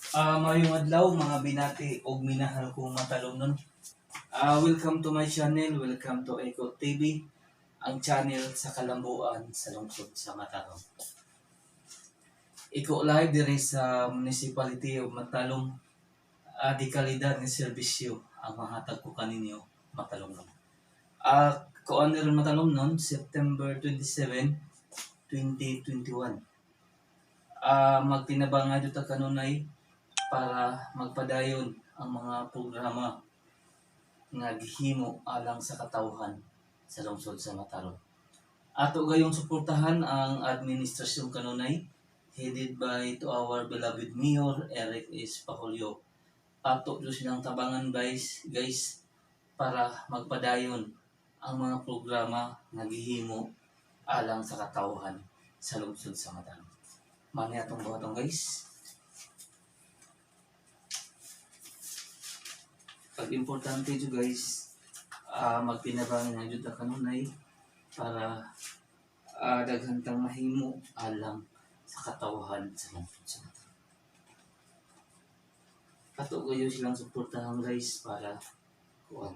Maayong adlaw, mga binati og minahal kong matalomnon. Welcome to my channel, welcome to Eco TV, ang channel sa kalambuan sa lungsod sa Matalom. Eco Live diri sa Municipality of Matalom, di kalidad nga serbisyo ang mahatag ko kaninyo, matalomnon. Kuan ni ron, matalomnon, September 27, 2021. Magtinabangay ta kanunay para magpadayon ang mga programa nga gihimo alang sa katawhan sa lungsod sa Matalom. Ato gayong suportahan ang administrasyon kanunay headed by to our beloved Mayor Eric S. Pahulyo. Ato jud silang tabangan, guys, para magpadayon ang mga programa nga gihimo alang sa katawhan sa lungsod sa Matalom. Mao ni atong buhaton, guys. Pag importante jud, guys, magtinabangay na jud ta kanunay para daghan tang mahimo alang sa katawhan sa lungsod sa Matalom. Ato kayo silang suportahan, guys, para kuan.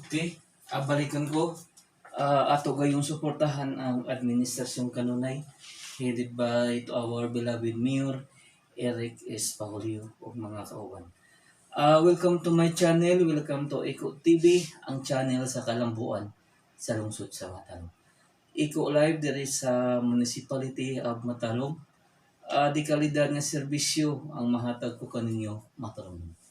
Okay, balikan ko. Ato gayong suportahan ang administrasyon kanunay headed by to our beloved Mayor Eric S. Pahulyo ug mga kauban. Welcome to my channel, welcome to Eco TV, ang channel sa kalambuan sa lungsod sa Matalom. Eco Live diri sa Municipality of Matalom. Di kalidad nga serbisyo ang mahatag ko kaninyo, Matalom.